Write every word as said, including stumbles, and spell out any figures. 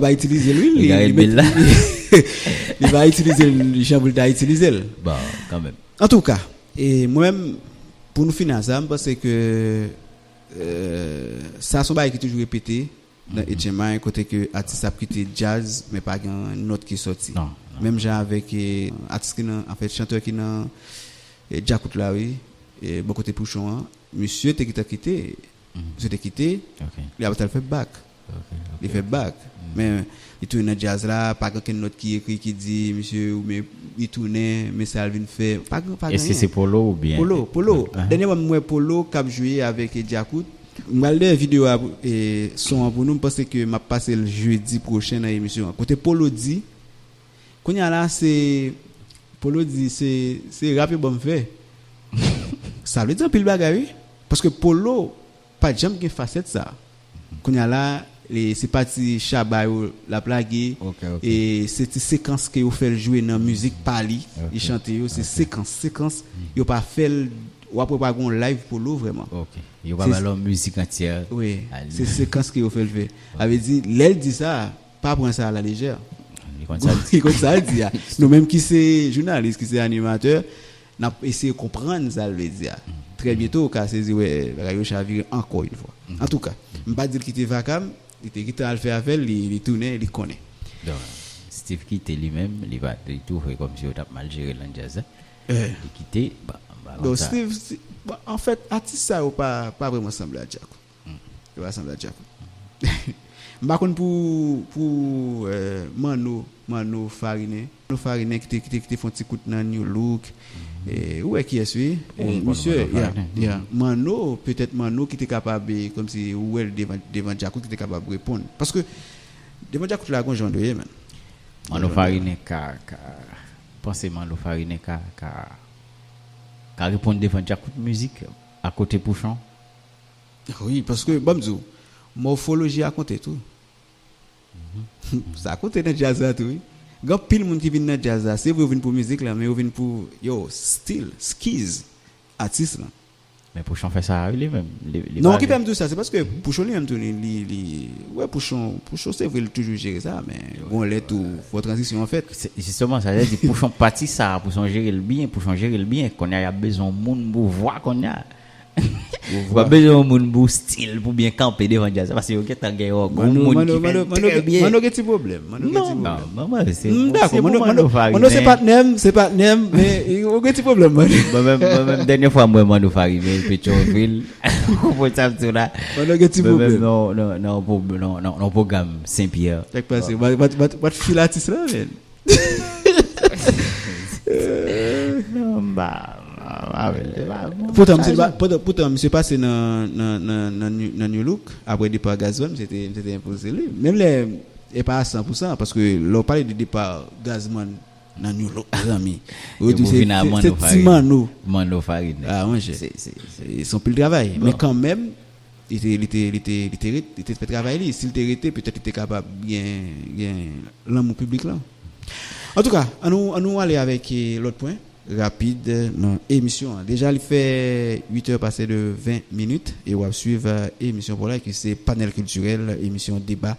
Va itilize l, wi. Li, li, li va itilize l jan pou l ta itilize l. Bon, kanmenm. Antouka, e mwen menm, pou nou fini a sa, m panse ke euh, sa se yon bagay ki toujou repete nan H M I, kote ke atis ap kite djaz, men pa gen nòt ki sòti. Menm jan avèk eh, atis ki nan, anfèt, chantè ki nan eh, djakout la, wi, eh, bò kote Pouchon an, misye te gentan kite, misye te kite, li ap al fè bak. Li fè bak. Men li tounen nan djaz la, pa gen okenn nòt ki ekri ki di misye, ou men li tounen, men sa l vin fè. Pa gen, pa gen anyen. Èske se Polo oubyen? Polo, Polo. Dènyèman, m wè Polo k ap jwe avèk eh, djakout. M pral dèyè videyo a, eh, son an pou nou, m panse ke m ap pase l jedi pwochen nan emisyon an. Kote Polo di, kounye a la, se, Polo di, se, se rap yo ban m fè. Sa vle di anpil bagay, wi. Paske Polo pa t janm gen fasèt sa. Kounye a la, li, se pati Shabba yo l ap lage, e se ti sekans ke yo fè l jwe nan mizik pa li, li chante yo, se sekans, sekans, yo pa fè l, w ap wè pa gen yon live Polo vrèman. Yo pa ba l yon mizik antyè. Wi, se sekans ke yo fè l fè. Sa vle di, lè l di sa, pa pran sa a la lejè. Li konn sa l di. Li konn sa l di a. Nou menm ki se jounalis, ki se animatè, n ap eseye konprann sa l vle di a. Trè byento, ou ka sezi wè bagay yo chavire ankò yon fwa. Antouka, m pa di l kite vakam, li te gentan al fè afè l, li, li tounen, li konnen. Donk, Steve kite li menm, li pa, li twouve kòmsi yo t ap mal jere l nan djaz la. Li kite, ba, ba konsa. Steve, Steve, bon, anfèt, atis sa yo pa, pa vrèman sanble a Djakout. Yo pa sanble a Djakout. M pa konn pou, pou eh, Manno, Manno Farinen. Manno Farinen ki te, ki te, ki te fè yon ti kout nan New Look. Eh, ou wè kiyès, wi. Eh, misye, ya, ya. Manno, petèt Manno ki te kapab, eh, kòmsi ou wè l devan, devan Djakout ki te kapab reponn. Paske devan Djakout la, gon jan w dwe ye, man. Manno Farinen ka, ka, panse Manno Farinen ka, ka, ka reponn devan Djakout Mizik akote Pouchon? Wi, paske, ban m di w, mòfoloji a konte tou. Sa konte nan djaz la tou, wi. Gen anpil moun ki vin nan djaz la, se vre yo vin pou mizik la, men yo vin pou, yo, stil, skiz, atis lan. Men Pouchon fè sa a, wi, li menm. Li, li non, ki fè m di w sa, se paske Pouchon li menm tou, li, li, li, wè, Pouchon, Pouchon, se vre, li toujou jere sa, men gon lè tou, fò tranzisyon an fèt. Se, jisteman, sa vle di, Pouchon pati sa a, Pouchon jere l byen, Pouchon jere l byen. Kounye a, y ap bezwen yon moun pou vwa kounye a. W ap bezwen yon moun pou stil, pou byen kanpe devan djaz la, paske yo gentan gen yon gwo moun ki fè l trè byen. Manno gen ti pwoblèm. Manno gen ti pwoblèm. Non, non, se pou Manno Farinen. Manno se patnè m, se patnè m, men ou gen ti pwoblèm, Manno. Mwen menm, mwen menm, dènye fwa m wè Manno Farinen, Petyonvil, ou konprann sa m di w la. Manno gen ti pwoblèm. Mwen menm, nan, nan, nan pwogram Senpyè. Sa k pase? W ap fil atis la, men. Poutan, misye pa, poutan, poutan, misye pase nan, nan, nan, nan, New- nan New Look, apre depa Gazzman, misye te, misye te enpoze li. Menm lè, e pa a san pou san, paske lè w pale de depa Gazzman nan New Look, mezanmi, ou di se, se, se ti Manno. Manno Farinen. Ah, monchè. Se, se, se, se yon pil travay. Men kanmenm, li te, li te, li te, li te, ret- li te fè travay li. Si l te rete, petèt li te kapab gen, gen lanmou piblik lan. Antouka, ann nou, ann nou ale avèk eh, lòt pwen rapid eh, nan emisyon an. Deja, li fè uit è pase de ven minit e w ap swiv eh, emisyon pou la ki se Panèl Kiltirèl, emisyon deba